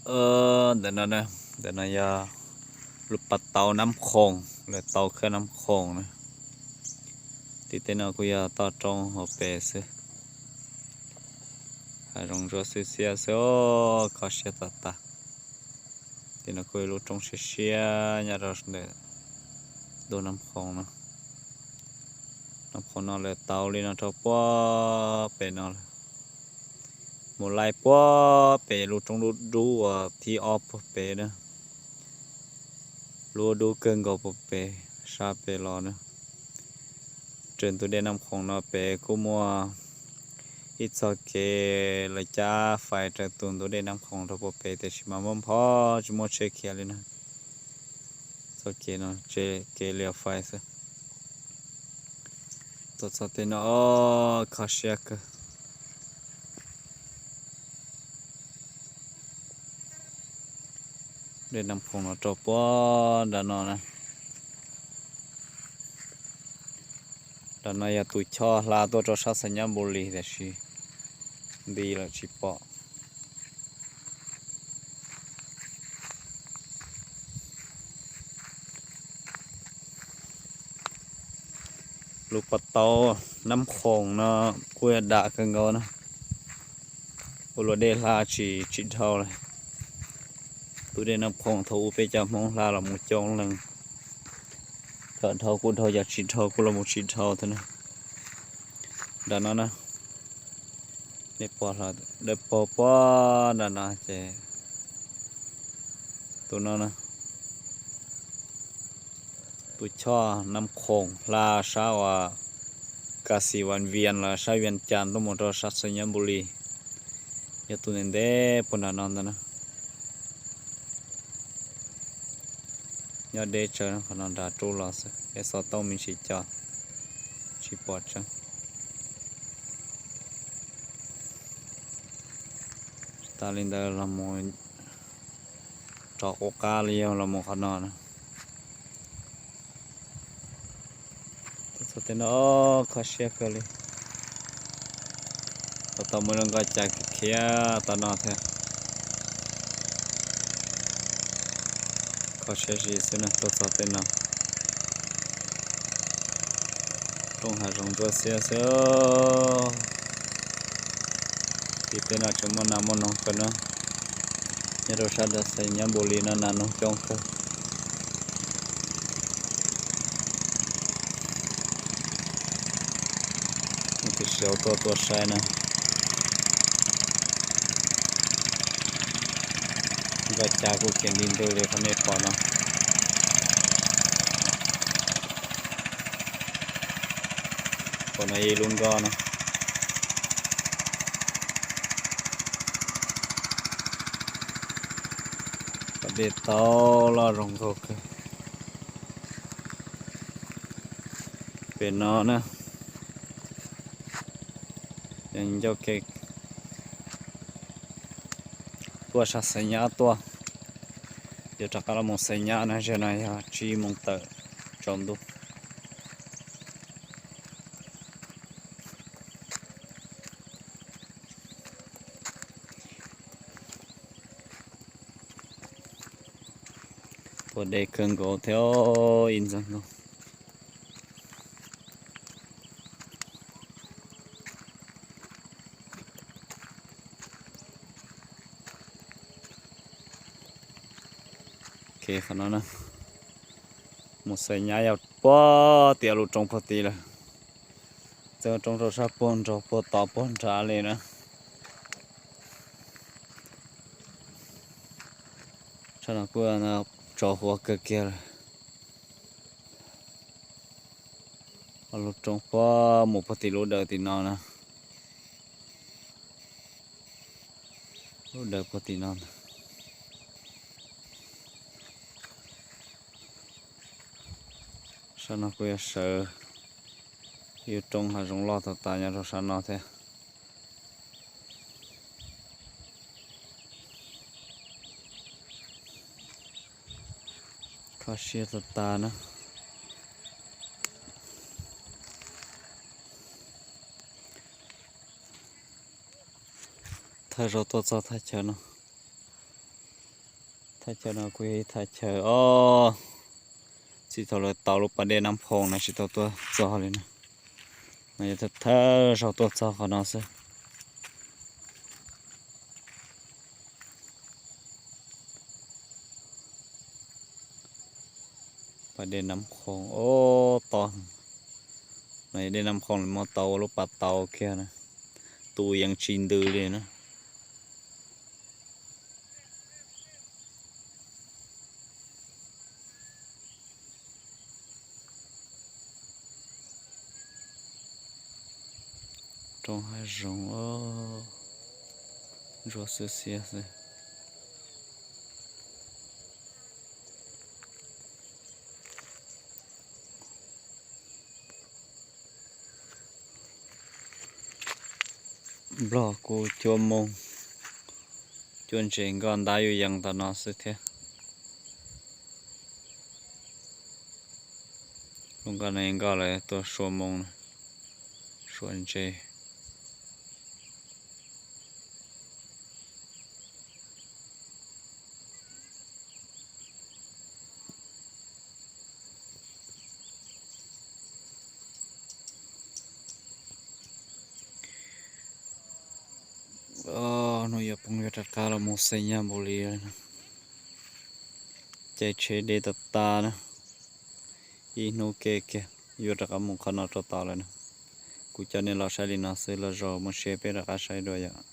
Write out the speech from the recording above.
Ntawm no, ntawm no yog lub pas tau Nab Khoom, lawv tau khawb Nab Khoom na. Tim tej no kuj yog toj roob hauv pes xwb. Hav zoov ntsuab xiab xiab xwb, kho siab tas tas. Tim no kuj yog lub roob siab siab nyob rau ntawm ntug Nab Khoom no. Nab Khoom no lawv tau li no rau puag pem no lawm. Mus laij puag pem lub roob dub dub uas thib ob puag pem na. Lub dub kawg nkaus puag pem sab pem los na. Raws ntug dej Nab Khoom no pem kuj muaj ib txoj kev lawv cab fais raws tus ntug dej Nab Khoom rau puag pem tiam sis mas muaj npho tsis muaj tsheb khiav li na. Txoj kev no kev liam fais xwb. Tuaj txog tej no kho siab kawg. Dej Nab Khoom no rau puag nram no na. Nram no yog tus choj hla tuaj rau sab Xais Nyab Npu Lis tiam sis nti lawm tsis pom. Lub pas tau Nab Khoom no kuj yog dam kawg nkaus na. Ua luag dej hla tsis tsis dhau li. Tus dej Nab Khoom thaum ub peb cov Hmoob hla los mus coob leej. Cov dhau kuj dhau, cov tsis dhau kuj los mus tsis dhau thiab na. Nram no na, nej pom dawb paug puag nram no ces tus no na, tus choj Nab Khoom hla sab uas Kas Xis Vas Vias los sab Vias Cas tuaj mus rau sab Xais Nyab Npu Lis, yog tus ntev ntev puag nram no ntag na. Nyob deb tsawv qhov no nram rub los xwb, peb xov tooj me ntsis co tsis pom tseeb. Tsis tas li ntawd los mus rov qub qab li yog los mus qhov no na. Tuaj txog tej no kho siab kawg li. Puas tau muaj lub nkoj cai khiav tom no thiab. Kho siab zim xwb na, tuaj txog tej no. Roob hav zoov ntsuab xiab xwb. Tim tej no tseem muaj nas muaj noog kawg na. Nyob rau sab Xais Nyab Npu Lis no nas noog coob kawg. Tus siav tuaj tuaj saib na. Nkoj cai kuj khiav nti ntws li qhov nej pom no. Pom no ib lub nkoj no. Pom dej tau loj zoo nkauj kawg. Pem no na, yog ncauj ke tuaj sab Xais Nyab tuaj, yuav rov qab los mus Xais Nyab na, zaum no yog tsib moos tawm tsaus ntuj. Puag deb kawg nkaus thiab ib ntxoog no. Qhov no na, mus Xais Nyab yog puag tim lub roob puag tim lawm. Txawm roob rau sab puag nraud puag tod puag nrad li na. Sab no kuj tsaus huab kawg kiag lawm. Lub roob puag mus puag tim lub dawm tim no na. Lub dawm puag tim no. Sab no kuj yog sawv, yog roob hav zoov loj tag tas nyob rau sab no thiab. Kho siab tag tas na. Thawj zaug tuaj txog thaj chaw no, Thaj chaw no kuj yog ib thaj chaw os, txij thaum lawv tau lub pas dej Nab Phoo no tsis tau tuaj txog li na. No yog thawj thawj zaug tuaj txog qhov no xwb. Pas dej Nab Phoo os, to. No yog dej Nab Phoo lawv muab tau ua lub pas tau kiag na, tu yees tsis ntws li na. Roob hav zoov, ntsuab xwb xiab xwb. Nplog kuj cuab moo, cuab ntses nkoj ntab yuav yees tom no xwb thiab. Lub nkoj no nkoj lawv tuaj sua moo, sua ntses. Hnub yuav poob yuav rov qab los mus xeem nyab npaum li na. Caij tsheb deb tag tag na. Ib hnub ke kiag yuav rov qab mus qhov no rau tod lawm na. Kuv coj nej los saib li no xwb, lwm zaus muaj siab peb rov qab saib dua yom.